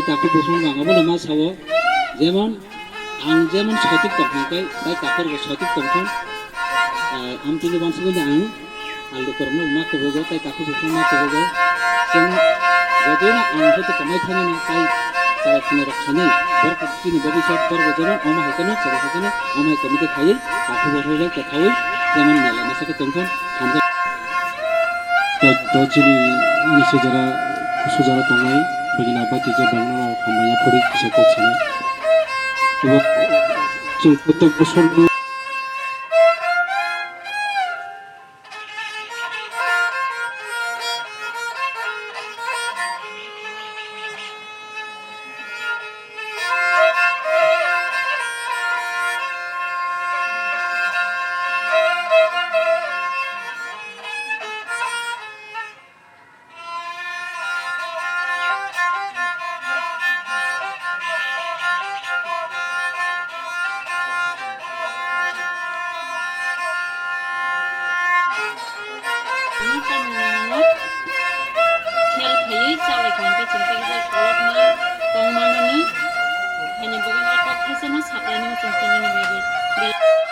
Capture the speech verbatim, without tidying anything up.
Takhuk buphang bang abono ma sao, jemon ang jemon sotik tongthang khe, tai takhuk bo sotik tongthang. Ah, amtwini uansugwi ang aldu korokno ma kubugo, tai takhuk buphang ma kubugo. Jemon jodino ang hwnkhe kwmai thangmani tai chwrai khwnai rok sanai, borok chini bobiswt borok jemon omo hai kheno, chwrai hai kheno, omo hai committee khaiwi takhuk buphang rok kwthaui jemon mela masa khe tongthang, hamjak. To, to chini ani sujara, sujara tongnai, bini naba tija bangno hamya phuri kisa kok sanai. Obo chwng protek bosor no Khel khaiwi chalai kha hwnkhe chwng tei kisa kolokma tongmanani. Haini bagwi o kok thaisano saklainani chwng tini ni bagwi.